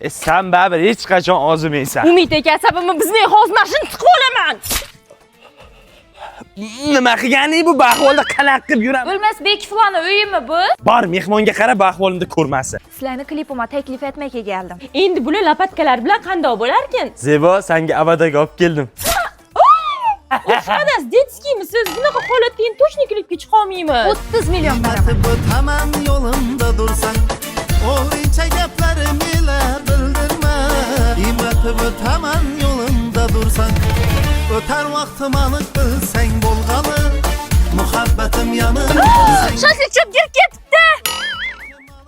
Sen baribir hech qachon ozimaysan. Umid aka, asabimni buzmay, hozir mana shuni tiqib olaman. Nima qilganing bu ahvolda qanaqa qilib yuraman? O'lmas Bekovlarni uyimi bu? Bor mehmonga qara, bu ahvolimda ko'rmasin. Sizlarni klipimga taklif etmay keldim. Endi bular lopatkalar bilan qandoq bo'larkin? Zebo, senga abadaga olib keldim. Adasi, детский misiz? Bunaqa holatda endi точно klipga chiqa olmaymiz. 30 million beraman. Qiymatib o'taman yo'limda dursang, o'g'rincha gaplarim ila bildirma. Qiymatib o'taman yo'limda dursang, o'tar vaqtim aniq bilsang bo'lg'ani, muhabbatim yanib. Shashlik cho'p kirib ketibdi.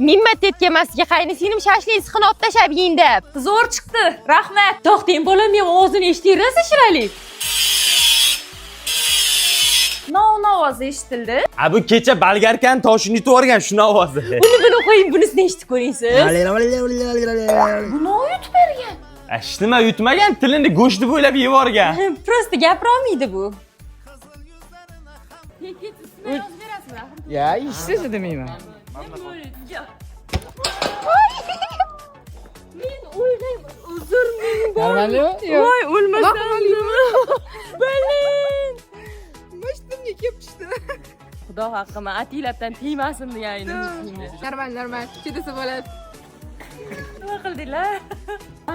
Mimmat etganmasiga qaynisinglim shashlik siqini olib tashlab yeyin deb. Zo'r chiqdi. Rahmat. To'xtang, bolam ham ovozini eshitayverasiz chiroyli. Nov nov ovozi eshitildi. A bu kecha balgarkan toshini yutib yuborgan shuni ovozi. Buni buni qo'ying, bunisini eshitib ko'ring siz. Buni yutib bergan. Hech nima yutmagan, tilini go'sht deb o'ylab yeb yuborgan. Просто gapirolmaydi bu. Ya ishsiz demayman. Men o'ylayman, uzr men bor. Normalmi? Yo'q. Voy, o'lmasam. Блин. Mashtumga kelib tushdi. Xudo haqqi, man atilabdan tegmasin degan edim. Normal, normal. Chidasa bo'ladi. Nima qildinglar?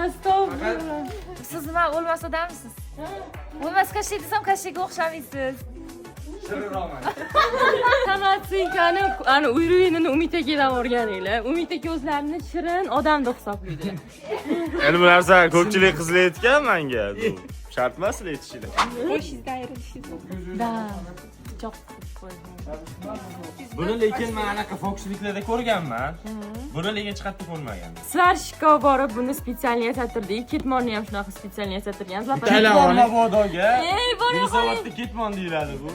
Astag'firullah. Siz nima o'lmas odamsiz? O'lmas Kashey desam Kasheyga o'xshamaysiz. Samatsinkani ani uyruğini Umid akadan o'rganinglar. Umid aka o'zlarini shirin odam deb hisoblaydilar. Endi bu narsa ko'pchilik qizlar aytgan menga. Bu shart emas sizlar aytishinglar. Boshingizdan ayrilishingiz mumkin. Da. Pichoq qilib qo'ydim. Buni lekin men anaqa fokusliklarda ko'rganman. Buni lekin hech qayerda ko'rmaganman. Svarщикka borib buni специально yasattirdik. Ketmonni ham shunaqa специально yasattirgan. Ketmon mabodoga. Ey, bora qoling. Yunusobodda ketmon deyiladi bu.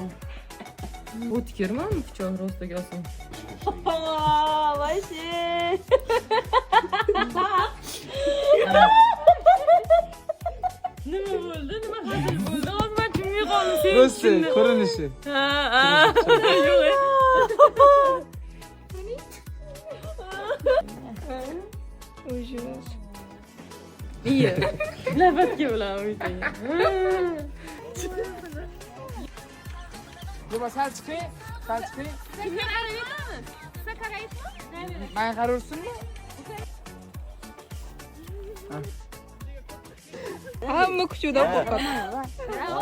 O'tkirmi pichoq rostaga olsam? Вообще. Nima bo'ldi? Nima hazil bo'ldi? Hozir man tushunmay qoldim. Sen Просто tushunding. ko'rinishi. Ha, ha. Yo'q. Ужас. Iya. Navbatga bilan uyda. Zebo sal chiqing, sal chiqing. Kimga qarab yetamiz? Siz qaraysizmi? Menga qarayursinmi? Hamma kuchukdan qo'rqadi.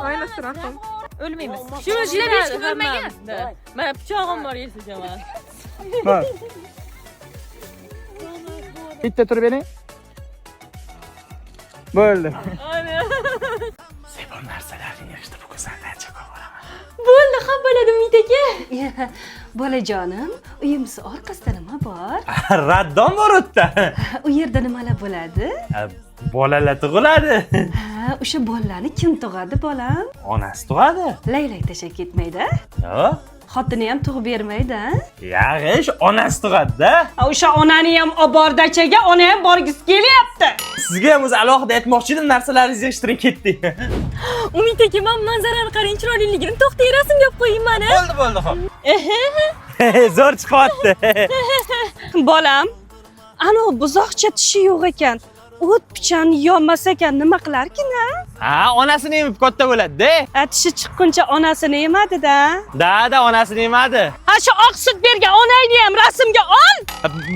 Ayniqsa Rahim. O'lmaymiz. Shuni Ishlab hech kim o'lmagan. Mana pichog'im bor yesajaman. Bor. Bitta turib bering. Bo'ldi. Ana. Zebo narsalaringni yig'ishtir, bugun sandan ko'p olaman. Bo'ldi, xafa bo'ladi Umid aka. Bolajonim, uyimiz orqasida nima bor? Raddon bor u yerda. U yerda nimalar bo'ladi? Bolalar tug'iladi. Ha, o'sha bolalarni kim tug'adi, bolam? Onasi tug'adi. Laylak tashlab ketmaydi, Yo'q. xotini ham tug'ib bermaydi. a? Yag'ish onasi tug'adi-da. Ha, o'sha onani ham obordachaga ona ham borgisi kelyapti. Sizga ham o'zi alohida aytmoqchi edim, narsalaringizni yig'ishtiring ketdik. Umid aka, men manzarani qarang, chiroyliligini. To'xtang, rasmga olib qo'ying mani. Bo'ldi, bo'ldi, xo'p. Zo'r chiqyapti. Bolam, ana buzoqcha tishi yo'q ekan. O't pichan yonmas ekan, nima qilarkin a? Ha, onasini emib katta bo'ladi-da. A, tishi chiqquncha onasini emadi-da. Da, da, onasini emadi. Ha, shu oq sut bergan onangni ham rasmga ol.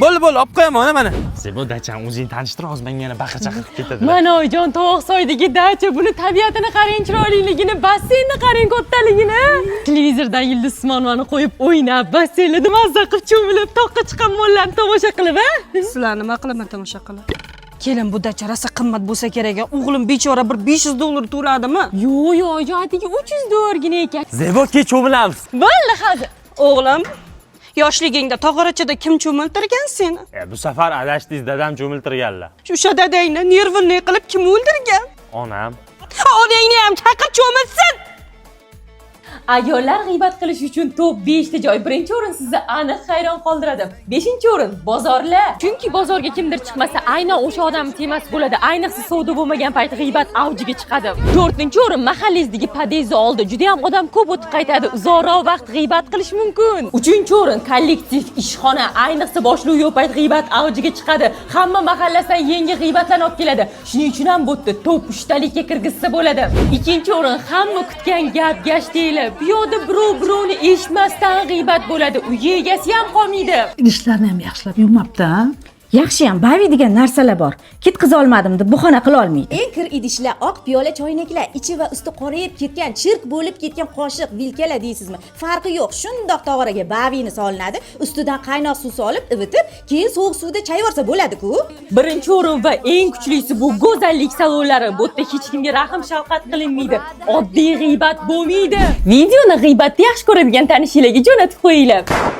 Bo'ldi, bo'ldi, olib qo'yaman ona mana. Zebo dacham o'zing tanishtir, hozir menga yana baqir chaqir qilib ketadi. Mana oyijon Tovoqsoydagi dacha, buni tabiatini qarang, chiroyliligini, basseynni qarang kattaligini. Televizordan Yulduz Usmonovani qo'yib o'ynab, basseynlarda mazza qilib cho'milib, toqqa chiqqan mollarni tomosha qilib, a? Sizlar nima qilaman tomosha qilib? Kelin bu dacha rosa qimmat bo'lsa kerak. O'g'lim bechora bir 500 dollar to'ladimi? Yo'q, yo'q, oyijon, atigi 300 dollargina ekan. Zebo, kech cho'milamiz. Bo'ldi hozir. O'g'lim, yoshligingda tog'orachada kim cho'miltirgan seni? Bu safar adashdingiz, dadam cho'miltirganlar. O'sha dadangni nervini qilib kim o'ldirgan? Onam. Onangni ham chaqir cho'milsin. Ayollar g'iybat qilish uchun top 5 ta joy. Birinchi o'rin sizni aniq hayron qoldiradi. Beshinchi o'rin bozorlar. Chunki bozorga kimdir chiqmasa, aynan o'sha odam temasi bo'ladi. Ayniqsa savdo bo'lmagan payt g'iybat avjiga chiqadi. To'rtinchi o'rin mahallangizdagi podyezd oldi. Juda ham odam ko'p o'tib qaytadi. Uzoqroq vaqt g'iybat qilish mumkin. Uchinchi o'rin kollektiv ishxona. Ayniqsa boshliq yo'q payt g'iybat avjiga chiqadi. Hamma mahallasidan yangi g'iybatlarni olib keladi. Shuning uchun ham bu yerda top uchtalikka kirgizsa bo'ladi. Ikkinchi o'rin hamma kutgan gap gashtaklar. Bu yoqda birov birovni eshitmasdan g'iybat bo'ladi. Uyi egasi ham qolmaydi. Idishlarni ham yaxshilab yuvmabdi, a? Yaxshiyam bavi degan narsalar bor. Ketqizolmadim deb bahona qila olmaydi. Eng kir idishlar, oq piyola, choynaklar, ichi va usti qorayib ketgan, chirk bo'lib ketgan qoshiq, vilkalar deysizmi? Farqi yo'q. Shundoq tog'oraga bavini solinadi, ustidan qaynoq suv solib, ivitib, keyin sovuq suvda chayvorsa bo'ladi-ku. Birinchi o'rin va eng kuchlisi bu go'zallik salonlari. Bu yerda hech kimga rahm shafqat qilinmaydi. Oddiy g'iybat bo'lmaydi. Videoni g'iybatni yaxshi ko'radigan tanishinglarga jo'natib qo'yinglar.